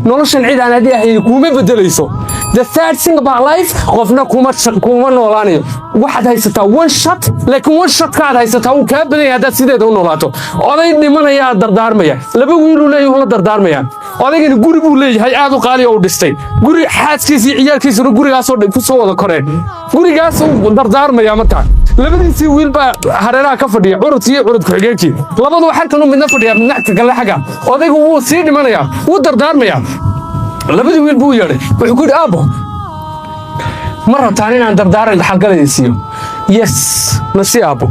Noloshan cid aan adi ahayn kuuma bedelayso. The third thing about life, qofna kuma noolaanayo. Waxaad haysataa one shot, laakiin one shot kaad haysataa wuu kaa badan yahay haddaad sideeda u noolaato. Oday dhimanayaa dardaarmaya, laba wiiluu leeyahay, la dardaarmaya. Odaygani guri buu leeyahay aad u qaali oo u dhistay, guri xaaskiisa iyo ciyaalkiisuna gurigaasoo dhan ku soo wada koreen. Gurigaas uu dardaarmaya. Markaa labadiisii wiil baa hareeraha ka fadhiya, curudkii iyo curud ku-xigeenkii. Labadu xalkan u midna fadhiya, midna kale xagga. Odaygu wuu sii dhimanayaa, wuu dardaarmayaa. Labadii wiil buu u yeedhay, wuxuu ku yidhi: "Aabbo, ma rabtaan inaan dardaaran dhaxalgalayda siiyo?" "Yes, na sii, aabbo."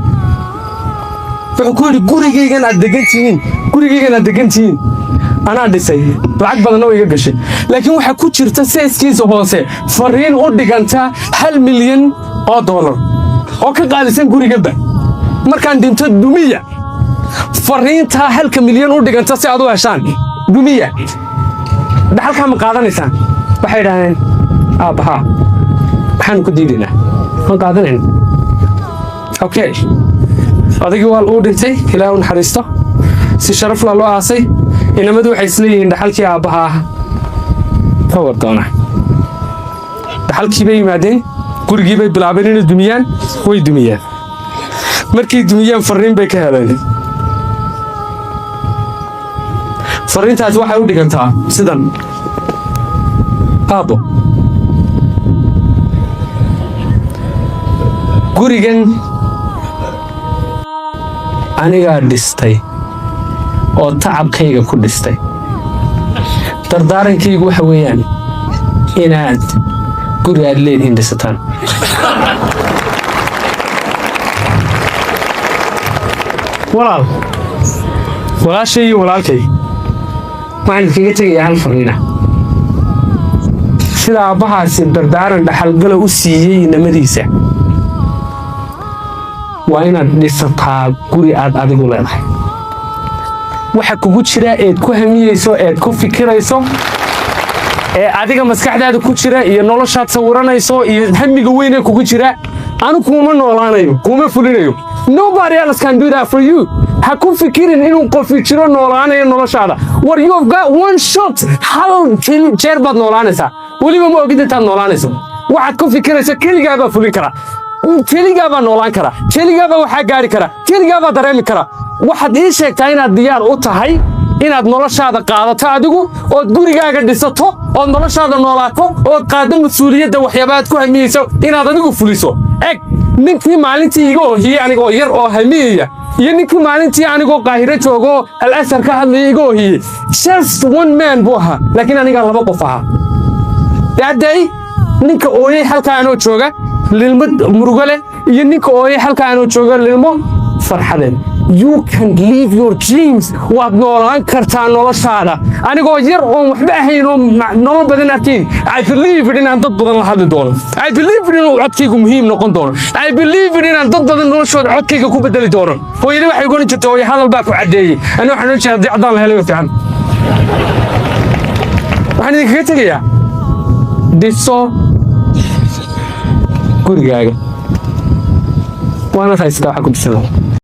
Wuxuu ku yidhi: "Gurigaygan aad degan tihiin, gurigaygan aad degan tihiin anaa dhisay, lacag badanna way iga gashay, laakiin waxaa ku jirta seeskiisa hoose fariin u dhiganta $1 milyan oo ka qaalisan guriganba. Markaan dhinto, dumiya fariintaa 1-ka milyan u dhiganta si aad u heshaan. Dumiya. Dhaxalkaa ma qaadanaysaan?" Waxay idhahdeen: "Aabbahaa, maxaanu ku diidaynaa? Ma qaadanayna." Okay, odaygii waa uu dhintay, Ilaah u naxariisto, si sharaf la loo aasay. Inamadu waxay isleeyihiin dhaxalkii aabbaha ka war doona. Dhaxalkii bay yimaadeen, gurigii bay bilaabeen inay dumiyaan. Way dumiyeen. Markay dumiyeen, farriin bay ka heleen. Farriintaasi waxay u dhigantaa sidan: "Aabbo, gurigan anigaa dhistay oo tacabkayga ku dhistay. Dardaarankaygu waxa weeyaan inaad guri aad leedihiin dhisataan." Walaal, walaashay iyo walaalkay, waxaan idinkaga tegayaa hal fariina. Sida aabbahaasi dardaaran dhaxalgala u siiyey inamadiisa, waa inaad dhisataa guri aad adigu leedahay. Waxa kugu jira eed ku hamiyeyso, eed ku fikirayso, ee adiga maskaxdaada ku jira iyo noloshaad sawiranayso iyo hamiga weyn ee kugu jira, anu kuuma noolaanayo, kuuma fulinayo. Nobody else can do that for you. Ha ku fikirin inuu qofi jiro noolaanayo noloshaada. War, you have got one shot. Hal jeer baad noolaanaysaa, weliba ma ogid intaad noolaanayso. Waxaad ku fikirayso keligaa baa fulin kara, keligaa baa noolaan kara, keligaa baa waxaa gaari kara, keligaa baa dareemi kara. Waxaad ii sheegtaa inaad diyaar u tahay inaad noloshaada qaadato adigu, ood gurigaaga dhisato, ood noloshaada noolaato, ood qaaddo mas-uuliyadda waxyaabaad ku hamiyeyso inaad adigu fuliso. Eg, ninkii maalintii iga oohiyey anigoo yar oo hamiyaya iyo ninkii maalintii anigoo Qaahiro joogoo Al Asar ka hadlaya iga oohiyey, just one man buu ahaa, laakiin anigaa laba qof ahaa that day. Ninka ooyey halkaa anoo jooga lilmo murugo leh iyo ninka ooyey halkaa anoo jooga lilmo farxadeed. You can live your dreams. Waad noolaan kartaa noloshaada. Anigoo yar oon waxba ahayn oo nolol badan arkayn, I believe it inaan dad badan la hadli doono. I believe it inuu codkaygu muhiim noqon doono. I believe it inaan dad badan noloshooda codkayga ku bedeli doono. Hooyadii waxay oran jirtay: "Hooyo, hadal baa ku caddeeyey." Ani waxaan oran jiray: "Haddii caddaan la helay, waa fiican." Waxaan idinkaga tegayaa: dhiso gurigaaga, waanaad haysataa waxaa ku dhisan.